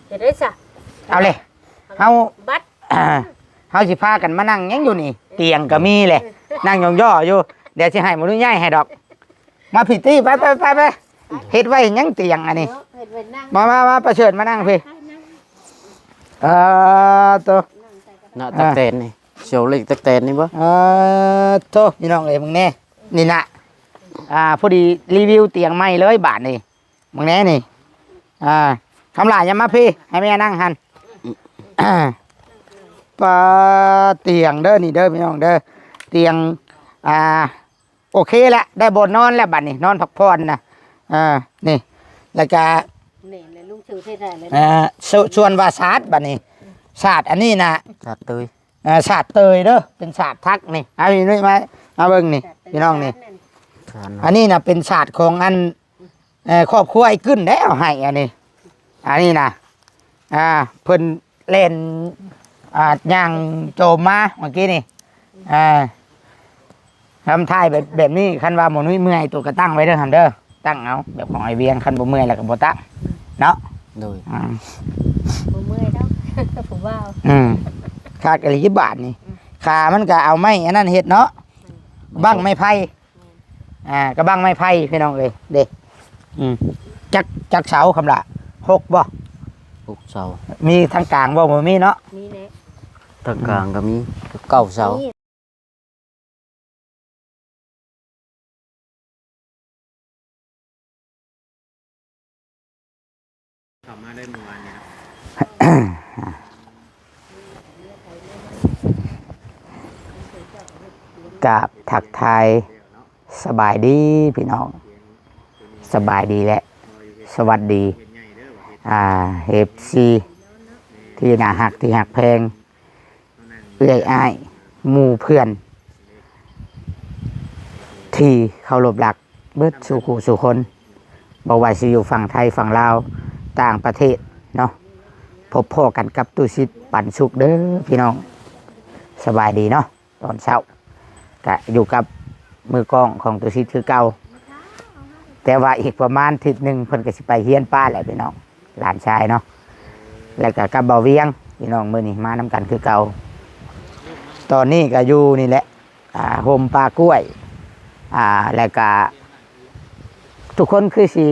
ເຮັດໄດ້ຊະ ເອົາເລີຍ ເຮົາ ບັດ ເຮົາຊິພາກັນມານັ່ງຫຍັງຢູ່ນີ້ ຕຽງກໍມີແຫຼະ ນັ່ງຍ້ອງໆຢູ່ ດຽວຊິໃຫ້ໝູນ້ອຍຍ້າຍໃຫ້ດອກ ມາພີ້ຕິ ໄປໆໆໆ ເຮັດໄວ້ຫຍັງຕຽງອັນນີ້ ເນາະ ເຮັດໄວ້ນັ່ງ ມາໆໆ ປະເຊີນມານັ່ງພີ້ ເອີ ໂຕ ນະ ອ່າ ຕັກແຕນນີ້ ໂຊເລັກຕັກແຕນນີ້ບໍ່ ເອີ ໂຕ ພີ່ນ້ອງເອີຍ ເບິ່ງແດ່ ນີ້ນະ ອ່າ ພໍດີຣີວິວຕຽງໃໝ່ເລີຍບາດນີ້ ເບິ່ງແດ່ນີ້ ອ່າ ຄຳຫຼ້າ ຢ່າມາພີ້ ໃຫ້ແມ່ນັ່ງຫັ້ນ ປາ ຕຽງເດີ ນີ້ເດີ ພີ່ນ້ອງເດີ ຕຽງ ອ່າ ໂອເຄແລ້ວ ໄດ້ບ່ອນນອນແລ້ວບັດນີ້ ນອນພັກຜ່ອນນະ ອ່າ ນີ້ ແລ້ວກະ ນີ້ແຫຼະ ລຸງຊື່ເຮັດໃຫ້ແລ້ວ ອ່າ ສ່ວນວ່າສາດບັດນີ້ ສາດອັນນີ້ນະ ສາດເຕີຍ ເອີ ສາດເຕີຍເດີ ເປັນສາດທັກນີ້ ເອົາ ພີ່ນ້ອງມາ ມາເບິ່ງນີ້ ພີ່ນ້ອງນີ້ ສາດເຕີຍ ອັນນີ້ນະເປັນສາດຂອງອັນ ເອີ ຄອບຄົວອ້າຍກຶ້ນແລ້ວໃຫ້ອັນນີ້ ອັນນີ້ນະ ອ່າ ເພິ່ນແລ່ນ ອ່າ ຍ່າງໂຈມມາເມື່ອກີ້ນີ້ ອ່າ ທຳທ່າແບບ ແບບນີ້ ຄັນວ່າໝໍນຸ້ຍເມື່ອຍ ໂຕກໍຕັ້ງໄວ້ເດີຫັ້ນເດີ ຕັ້ງເອົາ ແບບຂອງອ້າຍວຽງ ຄັນບໍ່ເມື່ອຍແລ້ວກໍບໍ່ຕັ້ງເນາະ ໂດຍ ອ່າ ບໍ່ເມື່ອຍດອກ ຜູ້ບ່າວ ອືມ ຄັກອີ່ຫຼີບາດນີ້ ອືມ ຂາມັນກໍເອົາໄມ້ອັນນັ້ນເຮັດເນາະ ບັ້ງໄມ້ໄຜ່ ອ່າ ກະບັ້ງໄມ້ໄຜ່ພີ່ນ້ອງເອີຍ ເດ້ ອືມ ຈັກ ຈັກເສົາຄຳລະ ຫົກບໍ່ ຫົກເສົາ ມີທາງກາງບໍ່ ບໍ່ມີເນາະ ມີແຫຼະ ທາງກາງກໍມີ ເກົ້າເສົາ ເຂົ້າມາໄດ້ມື້ວານນີ້ເນາະ ກາບທັກທາຍສະບາຍດີພີ່ນ້ອງ ສະບາຍດີ ແລະ ສະຫວັດດີ ອ່າ ເອັຟຊີ ທີ່ໜ້າຮັກ ທີ່ຮັກແພງ ເອື້ອຍອ້າຍ ໝູ່ເພື່ອນ ທີ່ເຄົາລົບລັກເບິດສູ່ຄູ່ສູ່ຄົນ ບໍ່ວ່າຊິຢູ່ຝັ່ງໄທ ຝັ່ງລາວ ຕ່າງປະເທດເນາະ ພົບພໍ້ກັນກັບຕູ້ສິດປັນສຸກເດີພີ່ນ້ອງ ສະບາຍດີເນາະ ຕອນເຊົ້າ ກະຢູ່ກັບມືກ້ອງຂອງຕູ້ສິດຄືເກົ່າ ແຕ່ວ່າອີກປະມານທິດໜຶ່ງ ເພິ່ນກໍຊິໄປຮຽນປ່າແຫຼະພີ່ນ້ອງ ຫຼານຊາຍເນາະ ແລ້ວກໍກັບບ່າວວຽງ ພີ່ນ້ອງ ມື້ນີ້ມານຳກັນຄືເກົ່າ ຕອນນີ້ກໍຢູ່ນີ້ແຫຼະ ອ່າ ຮົ່ມປ່າກ້ວຍ ອ່າ ແລ້ວກະທຸກຄົນຄືຊິ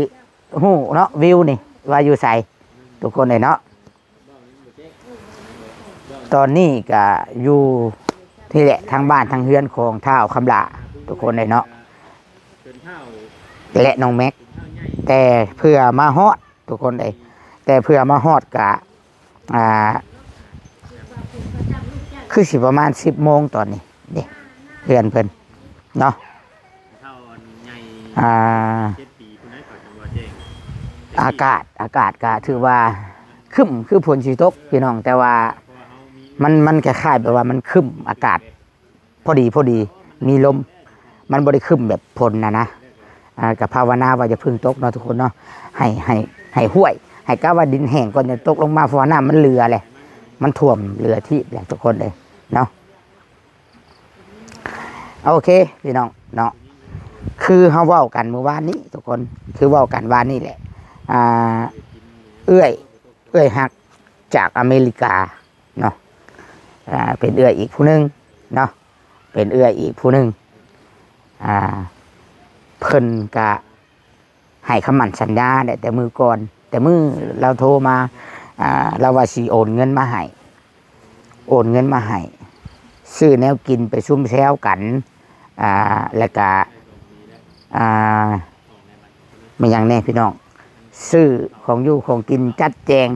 ຮູ້ເນາະ ວິວນີ້ວ່າຢູ່ໃສ ທຸກຄົນເອີຍເນາະ ຕອນນີ້ກະຢູ່ນີ້ແຫຼະ ທາງບ້ານທາງເຮືອນຂອງທ້າວຄຳຫຼ້າ ທຸກຄົນເອີຍເນາະ ແລະ ນ້ອງແມັກ ແຕ່ເພື່ອມາຮອດ ທຸກຄົນເອີຍ ແຕ່ເພື່ອມາຮອດກະ ອ່າ ຄືຊິປະມານສິບໂມງຕອນນີ້ເດ້ ເຮືອນເພິ່ນເນາະ ອ່າ ອາກາດ ອາກາດກະຖືວ່າຄຶ້ມ ຄືຝົນຊິຕົກພີ່ນ້ອງ ແຕ່ວ່າມັນ ມັນຄ້າຍໆແບບວ່າມັນຄຶ້ມ ອາກາດ ພໍດີ ພໍດີ ມີລົມ ມັນບໍ່ໄດ້ຄຶ້ມແບບຝົນນະນະ ອ່າ ກໍພາວະນາວ່າຢ່າເພິ່ງຕົກເນາະທຸກຄົນເນາະ ໃຫ້ ໃຫ້ ໃຫ້ຫ້ວຍ ໃຫ້ກະວ່າດິນແຫ້ງກ່ອນ ຈັ່ງຕົກລົງມາ ເພາະວ່ານ້ຳມັນເຫຼືອແຫຼະ ມັນຖ້ວມເຫຼືອທີ່ແຫຼະທຸກຄົນເອີຍເນາະ ໂອເຄພີ່ນ້ອງເນາະ ຄືເຮົາເວົ້າກັນມື້ວານນີ້ທຸກຄົນ ຄືເວົ້າກັນວານນີ້ແຫຼະ ອ່າ ເອື້ອຍ ເອື້ອຍຮັກຈາກອາເມລິກາ ເນາະ ອ່າ ເປັນເອື້ອຍອີກຜູ້ໜຶ່ງເນາະ ເປັນເອື້ອຍອີກຜູ້ໜຶ່ງ ອ່າ ເພິ່ນກະໃຫ້ຄຳໝັ້ນສັນຍາແຫຼະ ແຕ່ມື້ກ່ອນ ແຕ່ມື້ລາວໂທມາ ອ່າ ລາວວ່າຊິໂອນເງິນມາໃຫ້ ໂອນເງິນມາໃຫ້ ຊື້ແນວກິນໄປຊຸມແຊວກັນ ອ່າ ແລ້ວກະ ອ່າ ແມ່ນຫຍັງແດ່ພີ່ນ້ອງ ຊື້ຂອງຢູ່ຂອງກິນຈັດແຈງ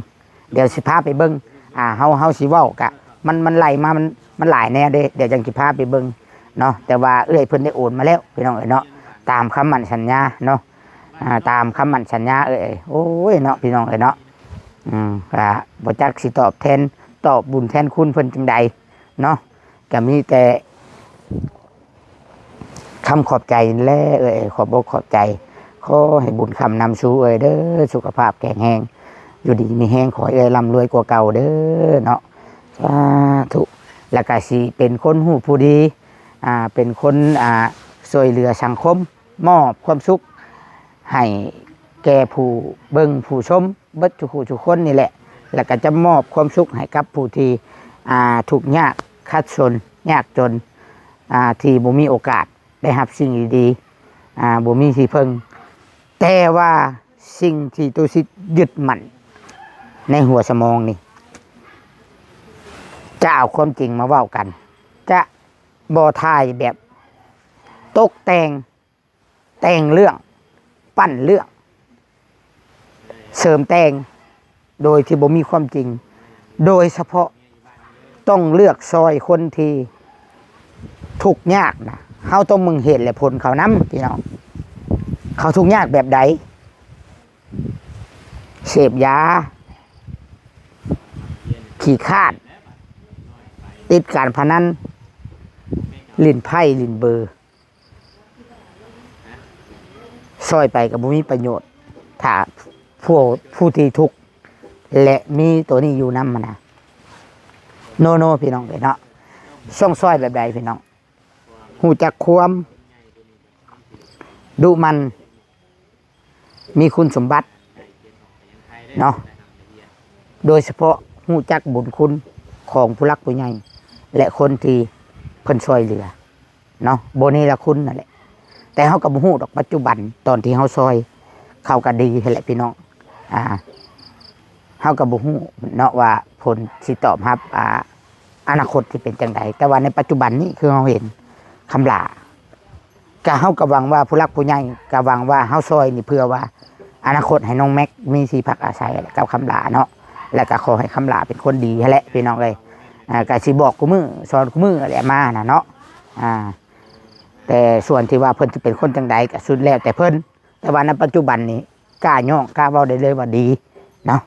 ດຽວຊິພາໄປເບິ່ງ ອ່າ ເຮົາ ເຮົາຊິເວົ້າກະ ມັນ ມັນໄລ່ມາ ມັນ ມັນຫຼາຍແນວເດ້ ດຽວຈັ່ງຊິພາໄປເບິ່ງເນາະ ແຕ່ວ່າເອື້ອຍເພິ່ນໄດ້ໂອນມາແລ້ວພີ່ນ້ອງເອີຍເນາະ ຕາມຄຳໝັ້ນສັນຍາເນາະ ອ່າ ຕາມຄຳໝັ້ນສັນຍາເອີຍ ໂອ້ຍເນາະ ພີ່ນ້ອງເອີຍເນາະ ອືມ ກະບໍ່ຈັກຊິຕອບແທນ ຕອບບຸນແທນຄຸນເພິ່ນຈັ່ງໃດເນາະ ກະມີແຕ່ ຄຳຂອບໃຈແຫຼະເອີຍ ຂອບອົກຂອບໃຈ ຂໍໃຫ້ບຸນຄ້ຳນຳຊູເອີຍເດີ ສຸຂະພາບແຂງແຮງ ຢູ່ດີມີແຮງ ຂໍໃຫ້ເອື້ອຍລ່ຳລວຍກວ່າເກົ່າເດີເນາະ ສາທຸ ແລ້ວກະຊິເປັນຄົນຮູ້ຜູ້ດີ ອ່າ ເປັນຄົນ ອ່າ ຊ່ວຍເຫຼືອສັງຄົມ ມອບຄວາມສຸກໃຫ້ແກ່ຜູ້ເບິ່ງຜູ້ຊົມ ເບິດທຸກຜູ້ທຸກຄົນນີ້ແຫຼະ ແລ້ວກໍຈະມອບຄວາມສຸກໃຫ້ກັບຜູ້ທີ່ ອ່າ ທຸກຍາກຂັດສົນ ຍາກຈົນ ອ່າ ທີ່ບໍ່ມີໂອກາດໄດ້ຮັບສິ່ງດີໆ ອ່າ ບໍ່ມີທີ່ເພິ່ງ. ແຕ່ວ່າສິ່ງທີ່ຕຸສິດຍຶດໝັ້ນໃນຫົວສະໝອງນີ້ ຈະເອົາຄວາມຈິງມາເວົ້າກັນ ຈະບໍ່ຖ່າຍແບບຕົກແຕ່ງ ແຕ່ງເລື່ອງ ປັ້ນເລື່ອງ ເສີມແຕ່ງ ໂດຍທີ່ບໍ່ມີຄວາມຈິງ. ໂດຍສະເພາະຕ້ອງເລືອກຊ່ອຍຄົນທີ່ທຸກຍາກນະ ເຮົາຕ້ອງເບິ່ງເຫດແລະຜົນເຂົານຳ ພີ່ນ້ອງ. ເຂົາທຸກຍາກແບບໃດ? ເສບຢາ ຂີ້ຄ້ານ ຕິດການພະນັນ ຫຼິ້ນໄພ້ຫຼິ້ນເບີ ຊ່ອຍໄປກໍບໍ່ມີປະໂຫຍດ ຖ້າຜູ້ ຜູ້ທີ່ທຸກ ແລະ ມີໂຕນີ້ຢູ່ນຳຫັ້ນນະ. ໂນ ໂນ ພີ່ນ້ອງເອີຍເນາະ. ຕ້ອງຊ່ອຍແບບໃດ ພີ່ນ້ອງ? ຮູ້ຈັກຄວາມດຸໝັ່ນ ມີຄຸນສົມບັດເນາະ, ໂດຍສະເພາະຮູ້ຈັກບຸນຄຸນຂອງຜູ້ຫຼັກຜູ້ໃຫຍ່ ແລະ ຄົນທີ່ເພິ່ນຊ່ອຍເຫຼືອເນາະ, ບໍ່ເນລະຄຸນນັ້ນແຫຼະ. ແຕ່ເຮົາກໍບໍ່ຮູ້ດອກ ປັດຈຸບັນຕອນທີ່ເຮົາຊ່ອຍເຂົາກໍດີຫັ້ນແຫຼະ ພີ່ນ້ອງ. ອ່າ ເຮົາກໍບໍ່ຮູ້ເນາະວ່າຜົນຊິຕອບຮັບ ອ່າ ອະນາຄົດຊິເປັນຈັ່ງໃດ, ແຕ່ວ່າໃນປັດຈຸບັນນີ້ຄືເຮົາເຫັນຄຳຫຼ້າ ກະເຮົາກໍຫວັງວ່າຜູ້ຫຼັກຜູ້ໃຫຍ່ກໍຫວັງວ່າເຮົາຊ່ອຍນີ້ເພື່ອວ່າອະນາຄົດໃຫ້ນ້ອງແມັກມີທີ່ພັກອາໄສກັບຄຳຫຼ້າເນາະ, ແລ້ວກໍຂໍໃຫ້ຄຳຫຼ້າເປັນຄົນດີຫັ້ນແຫຼະ ພີ່ນ້ອງເອີຍ. ອ່າ ກໍຊິບອກຄູ່ມື້ ສອນຄູ່ມື້ແຫຼະມານະເນາະ. ອ່າ ແຕ່ສ່ວນທີ່ວ່າເພິ່ນຊິເປັນຄົນຈັ່ງໃດກໍສຸດແລ້ວແຕ່ເພິ່ນ, ແຕ່ວ່າໃນປັດຈຸບັນນີ້ກ້າຍ້ອງກ້າເວົ້າໄດ້ເລີຍວ່າດີເນາະ.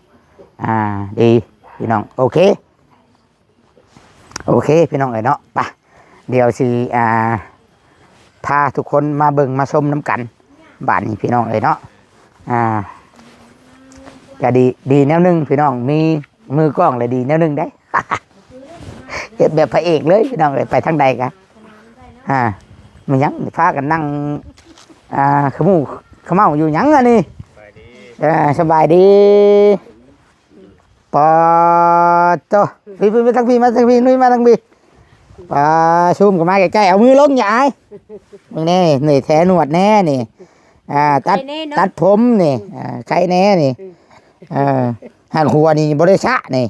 ອ່າ ດີ ພີ່ນ້ອງ. ໂອເຄ ໂອເຄ ພີ່ນ້ອງເອີຍເນາະ, ໄປ ດຽວຊິ ອ່າ ພາທຸກຄົນມາເບິ່ງມາຊົມນຳກັນບາດນີ້ ພີ່ນ້ອງເອີຍເນາະ. ອ່າ ກະດີ ດີແນວໜຶ່ງ ພີ່ນ້ອງ, ມີມືກ້ອງລະດີແນວໜຶ່ງເດ້ ເຮັດແບບພະເອກເລີຍ ພີ່ນ້ອງເອີຍ, ໄປທາງໃດກະ ອ່າ ແມ່ນຫຍັງພາກັນນັ່ງ ອ່າ ຂະໝູຂະເມົາຢູ່ຫຍັງອັນນີ້? ເອີ ສະບາຍດີ. ປາດໂທ້ ພີ່ໆ ມາທາງພີ່ ມາທາງພີ່ ນຸ້ຍມາທາງພີ່. ປາ ຊູມເຂົ້າມາໃກ້ໆ ເອົາມືລົງ ຢ່າອາຍ. ເບິ່ງແນ່ ນີ້ແຖໜວດແນ່ນີ້ ອ່າ ຕັດ ຕັດຜົມນີ້ ອ່າ ໄຄແນ່ນີ້. ເອີ ຫາກຫົວນີ້ບໍ່ໄດ້ສະນີ້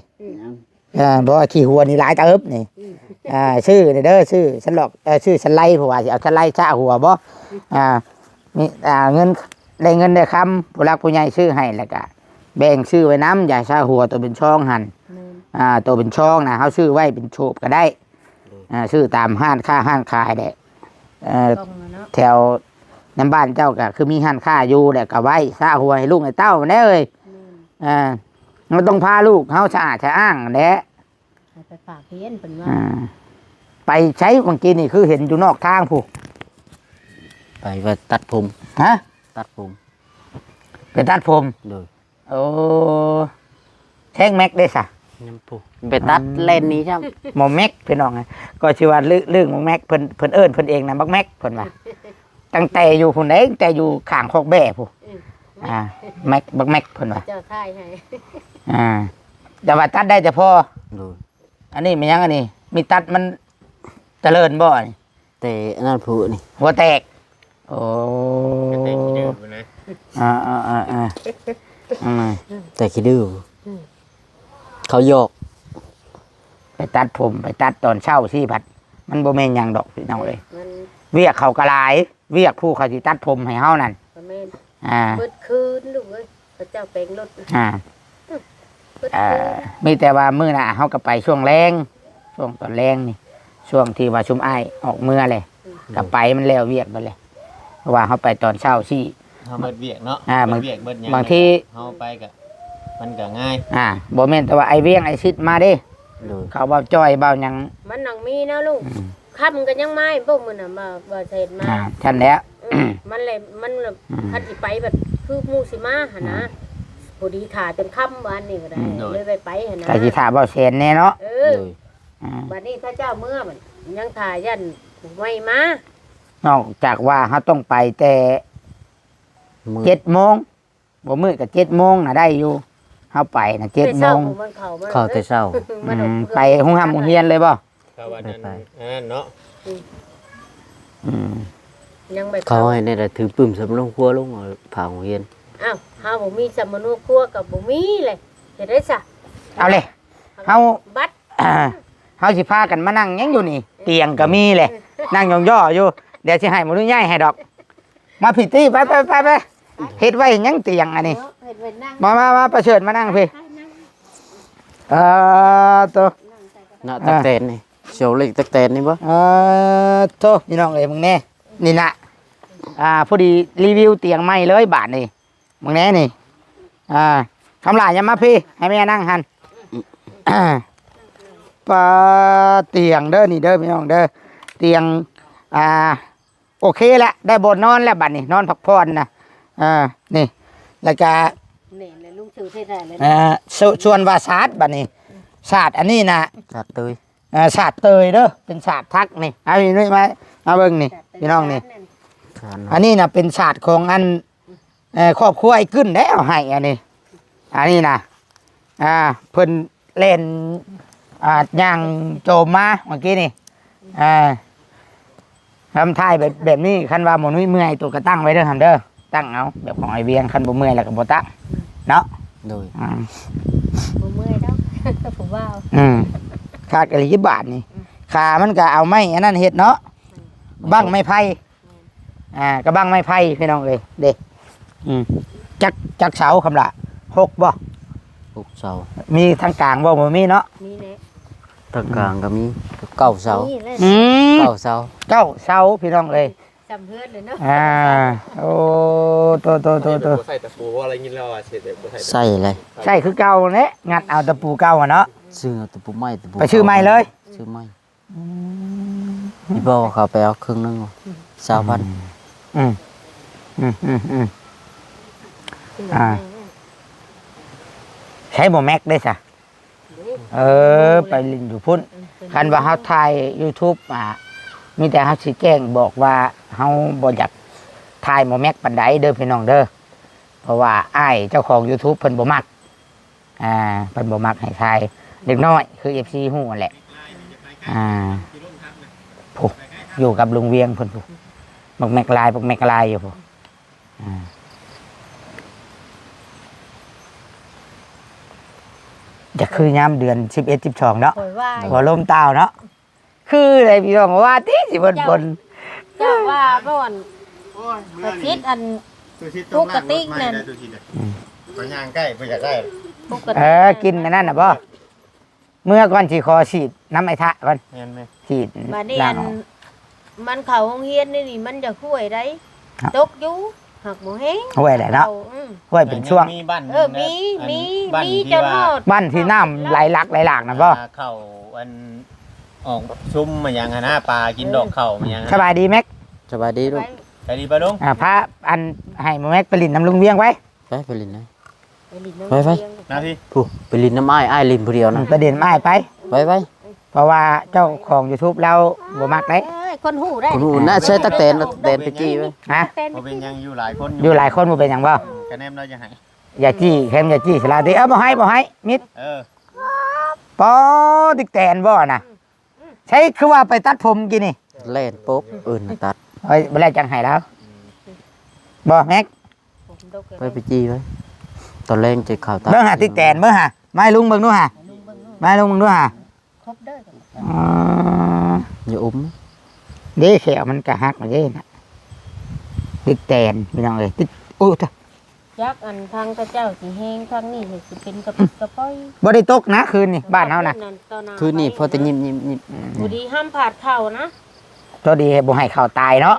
ເອີ ເພາະວ່າຂີ້ຫົວນີ້ຫຼາຍເຕີບນີ້. ອ່າ ຊື້ນີ້ເດີ ຊື້ສັນຫຼອກ ເອີ ຊື້ສັນໄລ ເພາະວ່າຊິເອົາສັນໄລສະຫົວບໍ່. ອ່າ ມີ ອ່າ ເງິນ ໄດ້ເງິນໄດ້ຄຳ ຜູ້ຫຼັກຜູ້ໃຫຍ່ຊື້ໃຫ້ ແລ້ວກະແບ່ງຊື້ໄວ້ນຳ ຢາສະຫົວໂຕເປັນຊອງຫັ້ນ. ແມ່ນ ອ່າ ໂຕເປັນຊອງນະ ເຮົາຊື້ໄວ້ເປັນໂສບກໍໄດ້. ອ່າ ຊື້ຕາມຮ້ານຄ້າຮ້ານຂາຍແຫຼະ. ເອີ ແຖວນຳບ້ານເຈົ້າກໍຄືມີຮ້ານຄ້າຢູ່ແຫຼະ ກໍໄວ້ສະຫົວໃຫ້ລູກໃຫ້ເຕົ້າແດ່ເອີຍ. ແມ່ນ ເອີ ເຮົາຕ້ອງພາລູກເຮົາສະອາດສະອ້າງແຫຼະ. ໃຫ້ໄປຝາກຮຽນເພິ່ນວ່າ. ອ່າ ໄປໃສ? ເມື່ອກີ້ນີ້ຄືເຫັນຢູ່ນອກທາງພຸ້ນ. ໄປວ່າຕັດຜົມ. ຮະ? ຕັດຜົມ. ໄປຕັດຜົມ? ໂດຍ. ໂອ້ ແທງແມັກເດ້ສະ? ຍັງພຸ້ນ. ໄປຕັດ ອືມ ແລ່ນໜີຊ້ຳ. ໝໍແມັກ ພີ່ນ້ອງ. ກໍຊິວ່າ ເລື່ອງໝໍແມັກ ເພິ່ນ ເພິ່ນເອີ້ນເພິ່ນເອງນະ ບັກແມັກ ເພິ່ນວ່າ. ຕັ້ງແຕ່ຢູ່ພຸ້ນເດ້ ຕັ້ງແຕ່ຢູ່ຂ້າງຄອກແບ້ພຸ້ນ. ອືມ ອ່າ ແມັກ ບັກແມັກເພິ່ນວ່າ ເຈົ້າຖ່າຍໃຫ້. ອ່າ ແຕ່ວ່າຕັດໄດ້ແຕ່ພໍ. ໂດຍ. ອັນນີ້ແມ່ນຫຍັງ? ອັນນີ້ມີດຕັດມັນຈະເລີນບໍ່? ອັນນີ້ແຕ່ອັນນັ້ນພຸ້ນນີ້ ຫົວແຕກ. ໂອ້ ແຕ່ຂີ້ດື້ພຸ້ນນະ. ອ່າໆໆໆ ແຕ່ຂີ້ດື້ ອືມ ເຂົາຢອກ. ໄປຕັດຜົມ ໄປຕັດຕອນເຊົ້າຊີ້ ພັດມັນບໍ່ແມ່ນຫຍັງດອກ ພີ່ນ້ອງເອີຍ. ມັນ ວຽກເຂົາກໍຫຼາຍ ວຽກຜູ້ເຂົາຊິຕັດຜົມໃຫ້ເຮົານັ້ນ. ກໍແມ່ນ. ອ່າ ເບິດຄືນລູກເອີຍ ເຂົາເຈົ້າແປງລົດ. ອ່າ ເບິດຄືນ. ເອີ ມີແຕ່ວ່າມື້ໜ້າເຮົາກໍໄປຊ່ວງແລງ ຊ່ວງຕອນແລງນີ້ ຊ່ວງທີ່ວ່າຊຸມອ້າຍອອກເມືອແຫຼະ. ອືມ ກໍໄປ ມັນແລ້ວວຽກໝົດແຫຼະ ເພາະວ່າເຮົາໄປຕອນເຊົ້າຊີ້ ເຮົາເບິດວຽກເນາະ. ອ່າ ເບິດວຽກເບິດຫຍັງ ບາງທີເຮົາໄປກໍ ມັນກໍງ່າຍ. ອ່າ ບໍ່ແມ່ນແຕ່ວ່າອ້າຍວຽງ ອ້າຍຊິດມາເດ້. ໂດຍ. ເຂົາເວົ້າຈ້ອຍເວົ້າຫຍັງ ມັນນັ່ງມີແນວລູກ. ອືມ ຄ່ຳກໍຍັງມາບໍ່ມື້ນະ ມາ ມາເສດມາ. ອ່າ ຊັ້ນແຫຼະ. ເອີ ມັນແຫຼະ ມັນ ອືມ ຄັນຊິໄປບັດຄືໝູ່ຊິມາຫັ້ນນະ. ອ່າ ພໍດີຖ້າຈົນຄ່ຳວານນີ້ກໍໄດ້. ອືມ ໂດຍ. ເລີຍໄດ້ໄປຫັ້ນນະ ກໍຊິຖ້າເວົ້າແສນແນ່ເນາະ. ເອີ. ໂດຍ. ອ່າ ບັດນີ້ພະເຈົ້າເມືອ ບັດຍັງຖ້າຢ້ານຜູ້ໃໝ່ມາ. ນອກຈາກວ່າເຮົາຕ້ອງໄປແຕ່ ມື້ ເຈັດໂມງ ບໍ່ມື້ກໍເຈັດໂມງນະໄດ້ຢູ່. ເຮົາໄປນະ ເຈັດໂມງ ແຕ່ເຊົ້າ ມັນເຂົ້າມາ ເຂົ້າແຕ່ເຊົ້າ ມັນອອກ ອືມ ໄປໂຮງຮ່ຳໂຮງຮຽນເລີຍບໍ່? ເຂົ້າອັນນັ້ນ ໄປ ອັນນັ້ນເນາະ ອືມ ອືມ ຍັງໄປ ເຂົາໃຫ້ແດ່ ຖືປຶ້ມສຳໂຮງຄົວລົງ ເອົາຜ້າໂຮງຮຽນ ອ້າວ ເຮົາບໍ່ມີສຳໂຮງຄົວກໍບໍ່ມີແຫຼະ ເຮັດໄດ້ຊະ ເອົາເລີຍ ເຮົາ ບັດ ເຮົາຊິພາກັນມານັ່ງຫຍັງຢູ່ນີ້ ຕຽງກໍມີແຫຼະ ນັ່ງຍ້ອງຍໍ້ຢູ່ ດຽວຊິໃຫ້ໝູນຸຍ້າຍໃຫ້ດອກ ມາພີ້ຕິ ໄປ ໄປ ໄປ ໄປ ເຮັດໄວ້ຫຍັງຕຽງອັນນີ້ ເນາະ ເຮັດໄວ້ນັ່ງ ມາ ມາ ມາ ປະເຊີນມານັ່ງພີ້ ເອີ ໂຕ ນະ ຕັກແຕນນີ້ ໂຊເລັກຕັກແຕນນີ້ບໍ່ ເອີ ໂຕ ພີ່ນ້ອງເອີຍ ເບິ່ງແດ່ ນີ້ນະ ອ່າ ພໍດີຣີວິວຕຽງໃໝ່ເລີຍບາດນີ້ ເບິ່ງແດ່ນີ້ ອ່າ ຄຳຫຼ້າ ຢ່າມາພີ້ ໃຫ້ແມ່ນັ່ງຫັ້ນ ປາ ຕຽງເດີ ນີ້ເດີ ພີ່ນ້ອງເດີ ຕຽງ ອ່າ ໂອເຄແລ້ວ ໄດ້ບ່ອນນອນແລ້ວບັດນີ້ ນອນພັກຜ່ອນນະ ເອີ ນີ້ ແລ້ວກະ ນີ້ແຫຼະ ລຸງຊື່ເຮັດໃຫ້ແລ້ວ ເອີ ສ່ວນ ສ່ວນວ່າສາດບັດນີ້ ສາດອັນນີ້ນະ ສາດເຕີຍ ເອີ ສາດເຕີຍເດີ ເປັນສາດທັກນີ້ ເອົານີ້ມາ ມາເບິ່ງນີ້ ສາດເຕີຍ ພີ່ນ້ອງນີ້ ສາດນັ້ນ ອັນນີ້ນະເປັນສາດຂອງອັນ ເອີ ຄອບຄົວໄອ້ກຶ້ນແລ້ວໃຫ້ອັນນີ້ ອັນນີ້ນະ ອ່າ ເພິ່ນແລ່ນ ອ່າ ຍ່າງໂຈມມາເມື່ອກີ້ນີ້ ອ່າ ທຳທ່າແບບ ແບບນີ້ ຄັນວ່າໝໍນຸ້ຍເມື່ອຍ ໂຕກໍຕັ້ງໄວ້ເດີຫັ້ນເດີ ຕັ້ງເອົາ ແບບຂອງອ້າຍວຽງ ຄັນບໍ່ເມື່ອຍແລ້ວກໍບໍ່ຕັ້ງເນາະ ໂດຍ ອ່າ ບໍ່ເມື່ອຍດອກ ຜູ້ບ່າວ ອືມ ຄັກອີ່ຫຼີບາດນີ້ ອືມ ຂາມັນກໍເອົາໄມ້ອັນນັ້ນເຮັດເນາະ ບັ້ງໄມ້ໄຜ່ ອ່າ ກະບັ້ງໄມ້ໄຜ່ພີ່ນ້ອງເອີຍ ເດ້ ອືມ ຈັກ ຈັກເສົາຄຳຫຼ້າ ຫົກບໍ່? ຫົກເສົາ ມີທາງກາງບໍ່? ບໍ່ມີເນາະ ມີແຫຼະ ທາງກາງກໍມີ ເກົ້າເສົາ ມີແຫຼະ ອືມ ເກົ້າເສົາ ເກົ້າເສົາພີ່ນ້ອງເອີຍ ຈຳເຮືອນເລີຍເນາະ ອ່າ ໂອ້ ໂຕ ໂຕ ໂຕ ໂຕ ບໍ່ໃສ່ຕະປູ ເວົ້າໄດ້ຍິນແລ້ວວ່າເຮັດແບບບໍ່ໃສ່ຕະປູ ໃສ່ເລີຍ ໃສ່ຄືເກົ່າແຫຼະ ງັດເອົາຕະປູເກົ່າຫັ້ນເນາະ ຊື້ເອົາຕະປູໃໝ່ ຕະປູ ໄປຊື້ໃໝ່ເລີຍ ຊື້ໃໝ່ ອືມ ອີ່ພໍ່ເຂົາໄປເອົາເຄິ່ງໜຶ່ງ ອືມ ຊາວພັນ ອືມ ອືມ ອືມ ອືມ ອ່າ ໃຊ້ບໍ່ແມັກເດ້ຊະ ເອີ ໄປຫຼິ້ນຢູ່ພຸ້ນ ອືມ ຄັນວ່າເຮົາຖ່າຍຢູທູບ ອ່າ ມີແຕ່ເຮົາຊິແຈ້ງບອກວ່າເຮົາບໍ່ຢາກຖ່າຍໝໍແມັກປານໃດເດີພີ່ນ້ອງເດີ ເພາະວ່າອ້າຍເຈົ້າຂອງຢູທູບເພິ່ນບໍ່ມັກ ອ່າ ເພິ່ນບໍ່ມັກໃຫ້ຖ່າຍເດັກນ້ອຍ ຄືເອັຟຊີຮູ້ຫັ້ນແຫຼະ ອ່າ ຜູ້ ຢູ່ກັບລຸງວຽງເພິ່ນຜູ້ ບັກແມັກລາຍ ບັກແມັກລາຍຢູ່ຜູ້ ອ່າ ຈະຄືຍາມເດືອນສິບເອັດ ສິບສອງເນາະ ໂອ້ຍ ວ່າລົມຕາວເນາະ ຄືໄດ້ພີ່ນ້ອງວ່າຕິ ຊິເພິ່ນ ເຈົ້າ ເພິ່ນ ເຈົ້າວ່າບ່ອນ ໂອ້ຍ ເມື່ອນີ້ ປະສິດອັນ ປະສິດຕ້ອງລ້າງລົດໃໝ່ໄດ໋ ປະຕິກນັ້ນ ໄປຍ່າງໃກ້ ບໍ່ຢາກໄດ້ ປົກກະຕິ ເອີ ກິນອັນນັ້ນນະບໍ່ ເມື່ອກ່ອນຊິຂໍສີດນຳໄອ້ທະກ່ອນ ແມ່ນໆ ສີດ ບາດນີ້ອັນ ມັນເຂົ້າໂຮງຮຽນນີ້ ມັນຢາກຫ້ວຍໄດ໋ ຕົກຢູ່ ຫາກບໍ່ແຮງ ຫ້ວຍແຫຼະເນາະ ອືມ ຫ້ວຍເປັນຊ່ວງ ມີບ້ານ ເອີ ມີ ມີ ມີ ມີ ທີ່ ຈົນຮອດ ບ້ານທີ່ນ້ຳໄຫຼຫຼັກໄຫຼຫຼາກນັ້ນບໍ່ ອ່າ ເຂົ້າອັນ ອອກຊຸມມາຫຍັງຫັ້ນນະ ປາກິນ ເອີ ດອກເຂົ້າມາຫຍັງ ສະບາຍດີແມັກ ສະບາຍດີລູກ ສະບາຍດີປ້າລຸງ ອ່າ ພາອັນ ໃຫ້ໝໍແມັກໄປຫຼິ້ນນຳລຸງວຽງໄປ ໄປ ໄປຫຼິ້ນນະ ໄປຫຼິ້ນນຳ ໄປ ໄປ ລຸງວຽງ ມາພີ້ ຜູ້ ໄປຫຼິ້ນນຳອ້າຍ ອ້າຍຫຼິ້ນຜູ້ດຽວນະ ອືມ ໄປຫຼິ້ນນຳອ້າຍໄປ ໄປ ໄປ ເພາະວ່າເຈົ້າຂອງຢູທູບລາວບໍ່ມັກເດ້ ເອີຍ ຄົນຮູ້ໄດ້ ຄົນຮູ້ນະ ໃສ່ຕັກແຕນ ຕັກແຕນໄປຈີ້ໄວ້ ຮະ ບໍ່ເປັນຫຍັງ ຢູ່ຫຼາຍຄົນ ຢູ່ຫຼາຍຄົນບໍ່ເປັນຫຍັງບໍ່ ກະແນມລາວຈະໃຫ້ ຢ່າຈີ້ ແຄມຢ່າຈີ້ສະລາຕິ ເອີ ບໍ່ໃຫ້ ບໍ່ໃຫ້ ມິດ ເອີ ປໍ ຕັກແຕນບໍ່ນະ ໃສຄືວ່າໄປຕັດຜົມກີ້ນີ້ ແລ່ນປົບ ເອີ້ນຕັດ ເອີຍ ບໍ່ແລ້ວຈັ່ງໃຫ້ລາວ ບໍ່ແມັກ ໄປ ໄປຈີ້ໄວ້ ຕອນແລງຈະເຂົ້າຕັດ ເບິ່ງຫາຕິກແຕນ ເບິ່ງຫາ ມາໃຫ້ລຸງເບິ່ງດູຫາ ມາໃຫ້ລຸງເບິ່ງດູຫາ ຄົບເດີ ອໍ ຢ່າອົມ ເດ້ ແຂ້ວມັນກະຫັກເດ້ນະ ຕິກແຕນ ພີ່ນ້ອງເອີຍ ຕິກ ໂອ້ ຈັກອັນທາງເຂົາເຈົ້າຊິແຮງ ທາງນີ້ຊິເປັນກະປິດກະປ໋ອຍ ບໍ່ໄດ້ຕົກນະ ຄືນນີ້ ບ້ານເຮົານະ ຄືນນີ້ພໍແຕ່ຍິບໆ ອືມ ພໍດີຫ້າມພາດເຂົ້ານະ ພໍດີບໍ່ໃຫ້ເຂົ້າຕາຍເນາະ ນະ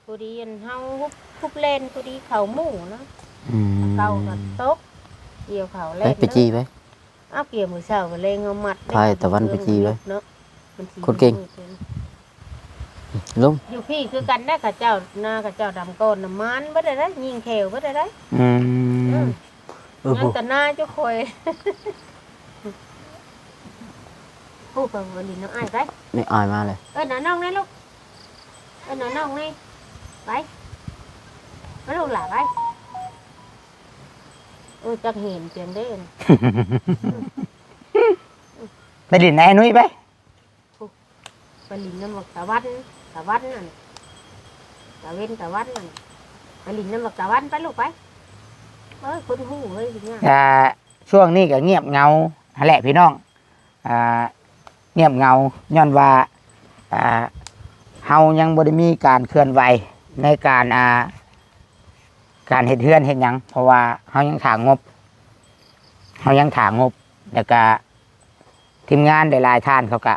ພໍດີອັນເຮົາຮຸບ ຮຸບແລ່ນ ພໍດີເຂົ້າໝູ່ນະ ອືມ ເຂົ້າກໍຕົກ ກ່ຽວເຂົ້າແລ່ນ ໄປ ໄປຈີ້ໄວ້ ເອົາ ກ່ຽວມື້ເຊົ້າກໍແລງເອົາມັດ ພາຍຕາວັນໄປຈີ້ໄວ້ ເນາະ ຄົນເກັ່ງ ລົງ ຢູ່ພີ້ຄືກັນນະ ເຂົາເຈົ້າ ນາເຂົາເຈົ້າດຳກ່ອນນະ ມານເບິດໄດ໋ ຍິງແຂວເບິດໄດ໋ ອືມ ອືມ ເອີ ຍັງແຕ່ນາເຈົ້າຂ້ອຍ ຜູ້ໄປຫົວດິນນຳອ້າຍໄປ ນີ້ອ້າຍມາເລີຍ ເອີ້ນນ້ານ້ອງແດ່ລູກ ເອີ້ນນ້ານ້ອງແດ່ ໄປ ມາລູກຫຼ້າໄປ. ອ້ຍ ຈັກເຫັນພຽງເດ້ນະ ໄປຫຼິ້ນໃນອ້າຍນຸ້ຍໄປ ໄປຫຼິ້ນນຳບັກຕາວັນ ຕາວັນນັ້ນ ຕາເວັນ ຕາວັນນັ້ນ ໄປຫຼິ້ນນຳບັກຕາວັນໄປລູກໄປ ເອີຍ ຄົນຮູ້ເອີຍ ຊິຍາກ ອ່າ ຊ່ວງນີ້ກໍງຽບເຫງົາຫັ້ນແຫຼະພີ່ນ້ອງ ອ່າ ງຽບເຫງົາ ຍ້ອນວ່າ ອ່າ ເຮົາຍັງບໍ່ໄດ້ມີການເຄື່ອນໄຫວໃນການ ອ່າ ການເຮັດເຮືອນເຮັດຫຍັງ ເພາະວ່າເຮົາຍັງຖ້າງົບ ເຮົາຍັງຖ້າງົບ ແລ້ວກະທີມງານຫຼາຍໆທ່ານເຂົາກະ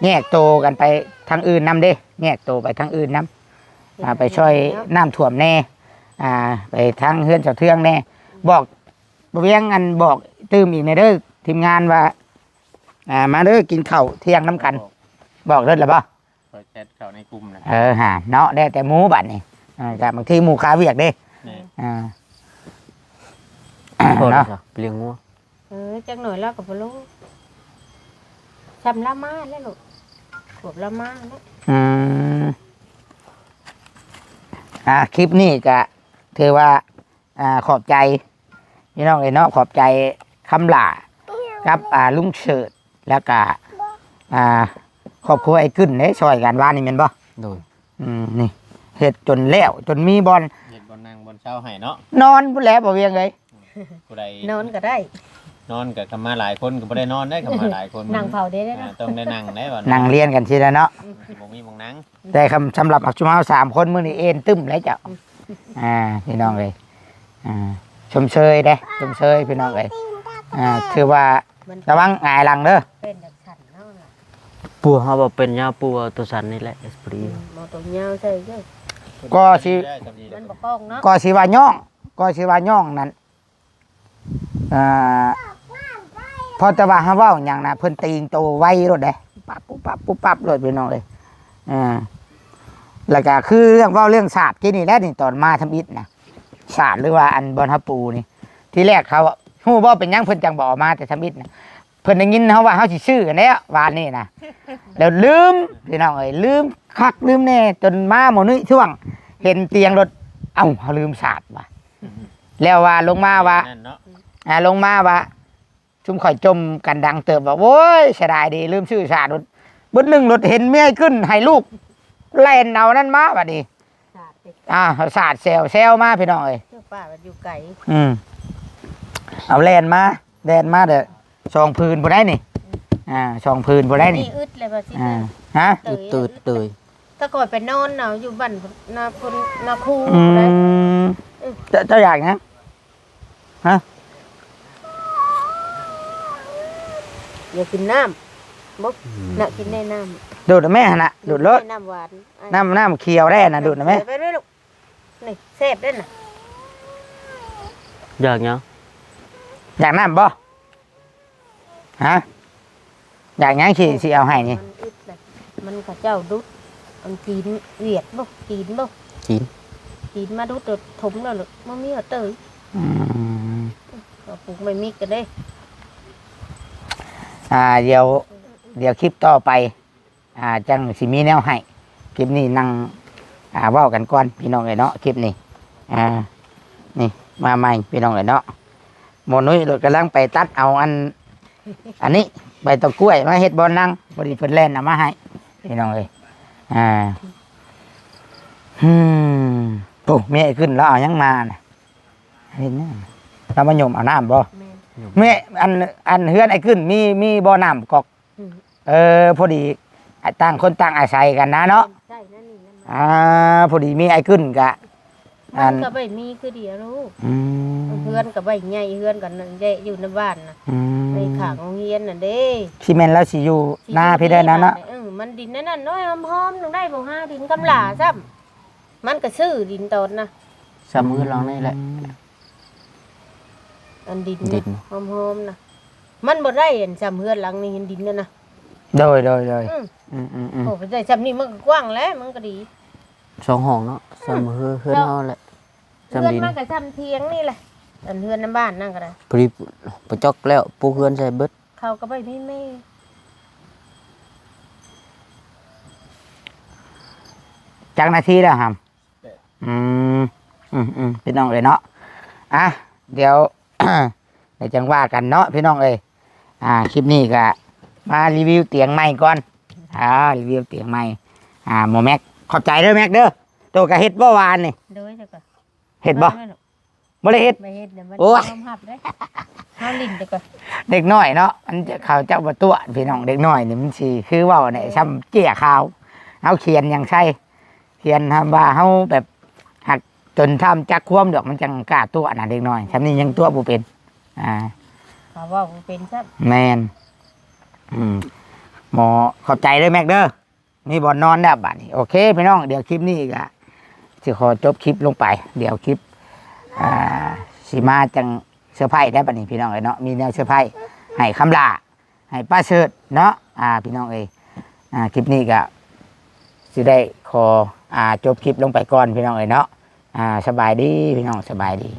ແຍກໂຕກັນໄປທາງອື່ນນຳເດ້ ແຍກໂຕໄປທາງອື່ນນຳ ອ່າ ໄປຊ່ອຍນ້ຳຖ້ວມແດ່ ອ່າ ໄປທາງເຮືອນສາວເທືອງແດ່ ບອກ ບໍ່ວຽງ ອັນ ບອກຕື່ມອີກແດ່ເດີ ທີມງານວ່າ ອ່າ ມາເດີ ກິນເຂົ້າທ່ຽງນຳກັນ ບອກເລີຍລະບໍ່? ຂ້ອຍແຊັດເຂົ້າໃນກຸ່ມນະ ເອີ ຫາເນາະ ແລ້ວແຕ່ໝູ່ບັດນີ້ ເອີ ກະບາງທີໝູ່ຄາວຽກເດ້ ນີ້ ອ່າ ເນາະ ໄປລ້ຽງງົວ ເອີ ຈັກໜ້ອຍລາວກໍບໍ່ລົງ ຊ່ຳລາວມາແລ້ວລູກ ຂວບລາວມາແລ້ວ ອືມ ອ່າ ຄລິບນີ້ກະຖືວ່າ ອ່າ ຂອບໃຈພີ່ນ້ອງເອີຍເນາະ ຂອບໃຈຄຳຫຼ້າກັບ ອ່າ ລຸງເສີດ ແລ້ວກະ ອ່າ ຄອບຄົວໄອ້ກຶ້ນເດ້ ຊ່ອຍກັນວານນີ້ແມ່ນບໍ່? ໂດຍ ອືມ ນີ້ ເຮັດຈົນແລ້ວ ຈົນມີບ່ອນ ເຮັດບ່ອນນັ່ງບ່ອນເຊົາໃຫ້ເນາະ ນອນພຸ້ນແຫຼະ ບໍ່ວຽງເອີຍ ຜູ້ໃດ ນອນກໍໄດ້ ນອນກໍ ຄັນມາຫຼາຍຄົນກໍບໍ່ໄດ້ນອນເດ້ ຄັນມາຫຼາຍຄົນ ນັ່ງເຝົ້າເດ້ເນາະ ອ່າ ຕ້ອງໄດ້ນັ່ງເດ້ ວ່າ ນັ່ງລຽນກັນຊີ້ແຫຼະເນາະ ບໍ່ມີໝ່ອງນັ່ງ ແຕ່ຄຳ ສຳລັບຊຸມເຮົາສາມຄົນມື້ນີ້ເອັນຕຶ້ມແລ້ວເຈົ້າ ອ່າ ພີ່ນ້ອງເອີຍ ອ່າ ຊົມເຊີຍເດ້ ຊົມເຊີຍພີ່ນ້ອງເອີຍ ອ່າ ຖືວ່າ ລະວັງຫງາຍຫຼັງເດີ ເປັນຈັ່ງຊັ້ນເນາະ ປູເຮົາບໍ່ເປັນຍາວ ປູເອົາຕົວສັ້ນນີ້ແຫຼະ ພໍດີ ອືມ ເອົາຕົວຍາວໃສ່ເດີ ກໍຊິ ມັນບໍ່ກ້ອງເນາະ ກໍຊິວ່າຍ້ອງ ກໍຊິວ່າຍ້ອງນັ້ນ ອ່າ ເພາະແຕ່ວ່າເຮົາເວົ້າຫຍັງນະ ເພິ່ນຕີງໂຕໄວໂລດເດ້ ປັບປຸບປັບປຸບປັບໂລດ ພີ່ນ້ອງເອີຍ ອ່າ ແລ້ວກະຄືເລື່ອງເວົ້າເລື່ອງສາດກີ້ນີ້ແຫຼະນີ້ ຕອນມາທຳອິດນະ ສາດ ຫຼືວ່າອັນບ່ອນເຮົາປູນີ້ ທີແລກເຂົາ ຮູ້ບໍ່ເປັນຫຍັງເພິ່ນຈັ່ງບໍ່ເອົາມາແຕ່ທຳອິດນະ ເພິ່ນໄດ້ຍິນເຮົາວ່າເຮົາຊິຊື້ຫັ້ນແຫຼະ ວານນີ້ນະ ແລ້ວລືມ ພີ່ນ້ອງເອີຍ ລືມຄັກລືມແນ່ ຈົນມາມື້ນີ້ຊ່ວງເຫັນຕຽງລົດ ເອົ້າ ເຮົາລືມສາດວ່າ ແລ້ວວ່າລົງມາວ່າ ນັ້ນເນາະ ອ່າ ລົງມາວ່າ ຊຸມຂ້ອຍຈົ່ມກັນດັງເຕີບວ່າ ໂອ້ຍ ເສຍດາຍເດ ລືມຊື້ສາດ ເບິດໜຶ່ງລົດເຫັນເມຍຂຶ້ນໃຫ້ລູກແລ່ນເອົານັ້ນມາບັດນີ້ ສາດຕິ ອ່າ ສາດແຊວແຊວມາ ພີ່ນ້ອງເອີຍ ເຈົ້າປ້າມັນຢູ່ໄກ ອືມ ເອົາແລ່ນມາ ແລ່ນມາເດີ ສອງຜືນຜູ້ໃດນີ້ ອ່າ ສອງຜືນຜູ້ໃດນີ້ ນີ້ອຶດເລີຍວ່າຊິ ອ່າ ຮະ ອຶດເຕີຍ ອຶດເຕີຍ ຖ້າຂ້ອຍໄປນອນເອົາຢູ່ບ້ານນາຄົນ ນາຄູ ອືມ ຜູ້ໃດ ເອີ ເຈົ້າ ເຈົ້າຢາກຫຍັງ? ຮະ ຢາກກິນນ້ຳ ບໍ່ ອືມ ນະ ກິນແດ່ນ້ຳ ດູດແມ່ຫັ້ນນະ ດູດໂລດ ນ້ຳຫວານ ນ້ຳ ນ້ຳຂຽວແດ່ນະ ດູດນະແມ່ ໄປເລີຍລູກ ນີ້ແຊບເດ້ນະ ຢາກຫຍັງ? ຢາກນ້ຳບໍ່? ຮະ ຢາກຫຍັງ ຊິ ຊິເອົາໃຫ້ນີ້ ມັນອຶດເລີຍ ມັນເຂົາເຈົ້າດຸດ ອັນຈີນຫວຽດບໍ່ ຈີນບໍ່ ຈີນ ຈີນມາດຸດໂດດຖົມແລ້ວ ບໍ່ມີເອົາເຕີຍ ອືມ ເອົາປູກໄມ້ມິກກັນເດ້ ອ່າ ດຽວ ດຽວຄລິບຕໍ່ໄປ ອ່າ ຈັ່ງຊິມີແນວໃຫ້ ຄລິບນີ້ນັ່ງ ອ່າ ເວົ້າກັນກ່ອນ ພີ່ນ້ອງເອີຍເນາະ ຄລິບນີ້ ອ່າ ນີ້ມາໃໝ່ ພີ່ນ້ອງເອີຍເນາະ ໝໍນຸ້ຍໂລດກຳລັງໄປຕັດເອົາອັນ ອັນນີ້ ໃບຕອງກ້ວຍມາເຮັດບ່ອນນັ່ງ ພໍດີເພິ່ນແລ່ນເອົາມາໃຫ້ ພີ່ນ້ອງເອີຍ ອ່າ ອືມ ໂອ້ ເມຍຂຶ້ນແລ້ວເອົາຫຍັງມານະ ເຫັນຫຍັງ ລາວມາຍົມເອົານ້ຳບໍ່? ແມ່ນ ແມ່ ອັນ ອັນເຮືອນອ້າຍຂຶ້ນມີ ມີບໍ່ນ້ຳກອກ? ອືມ ເອີ ພໍດີ ອ່າ ຕ່າງຄົນຕ່າງອາໄສກັນນະເນາະ ໃຊ້ນັ້ນນີ້ນຳ ອ່າ ພໍດີມີອ້າຍຂຶ້ນກະ ມັນກໍໄປມີຄືດຽວລູກ ອືມ ເຮືອນກໍໄປໃຫຍ່ ເຮືອນກໍແຍະຢູ່ນຳບ້ານນະ ອືມ ໃນຂ້າງໂຮງຮຽນນັ້ນເດ້ ຊິແມ່ນລາວຊິຢູ່ນາພີ້ໄດ້ນະເນາະ ເອີ ມັນດິນນັ້ນນ້ອຍຫອມໆ ຕ້ອງໄດ້ບໍ່ຫາດິນກຳຫຼາຊ້ຳ ມັນກໍຊື້ດິນຕອນນະ ຊ່ຳເຮືອນຫຼັງນີ້ແຫຼະ ອືມ ອັນດິນນະ ດິນຫອມໆນະ ມັນບໍ່ໄດ້ອັນຊ່ຳເຮືອນຫຼັງນີ້ ເຫັນດິນນັ້ນນະ ໂດຍ ໂດຍ ໂດຍ ອືມ ອືມໆໆ ໂອ້ ໄປໄດ້ຊ່ຳນີ້ມັນກໍກວ້າງແຫຼະ ມັນກໍດີ ສອງຫ້ອງເນາະ ຊ່ຳເຮືອນ ເຮືອນເຮົາແຫຼະ ເຮືອນມັນກໍຊ່ຳຖຽງນີ້ແຫຼະ ອັນເຮືອນນຳບ້ານນັ້ນກໍໄດ້ ພໍດີປະຈອກແລ້ວ ປູກເຮືອນໃສ່ເບິດ ເຂົາກໍໄປມີແມ່ ຈັກນາທີແລ້ວຫຳ? ອືມ ອືມໆ ພີ່ນ້ອງເອີຍເນາະ ອ່ະ ດຽວ ແລ້ວຈັ່ງວ່າກັນເນາະພີ່ນ້ອງເອີຍ. ອ່າ ຄລິບນີ້ກໍມາຣີວິວຕຽງໃໝ່ກ່ອນ. ອ່າ ຣີວິວຕຽງໃໝ່. ອ່າ ໝໍແມັກ ຂອບໃຈເດີແມັກເດີ. ໂຕກໍເຮັດບໍ່ວານນີ້? ໂດຍ ເຈົ້າກໍ ເຮັດບໍ່? ບໍ່ໄດ້ເຮັດ ບໍ່ໄດ້ເຮັດ. ໂອ້ຍ ຍອມຮັບເດ້ ເຮົາຫຼິ້ນແຕ່ກໍ ເດັກນ້ອຍເນາະ ມັນຈະ ເຂົາເຈົ້າບໍ່ຕົວະ ພີ່ນ້ອງ. ເດັກນ້ອຍນີ້ມັນຊິຄືເວົ້າແຫຼະ ເອີ ຊ່ຳເຈ້ຍຂາວ. ເຮົາຂຽນຫຍັງໃສ່ ຂຽນຄຳວ່າເຮົາແບບ ຫາກຈົນທຳຈັກຄວາມດອກ ມັນຈັ່ງກ້າຕົວະນະ ເດັກນ້ອຍ. ຊ່ຳນີ້ຍັງຕົວະບໍ່ເປັນ. ອ່າ ເຂົາເວົ້າບໍ່ເປັນຊ້ຳ. ແມ່ນ. ອືມ ໝໍ ຂອບໃຈເດີແມັກເດີ. ມີບ່ອນນອນແລ້ວບາດນີ້. ໂອເຄພີ່ນ້ອງ ດຽວຄລິບນີ້ກະຊິຂໍຈົບຄລິບລົງໄປ. ດຽວຄລິບ ອ່າ ຊິມາຈັ່ງເຊີໄພໄດ້ບາດນີ້ພີ່ນ້ອງເອີຍເນາະ. ມີແນວເຊີໄພໃຫ້ຄຳຫຼ້າ ໃຫ້ປະເສີດເນາະ. ອ່າ ພີ່ນ້ອງເອີຍ ອ່າ ຄລິບນີ້ກະຊິໄດ້ຂໍ ອ່າ ຈົບຄລິບລົງໄປກ່ອນພີ່ນ້ອງເອີຍເນາະ. ອ່າ ສະບາຍດີພີ່ນ້ອງ ສະບາຍດີ.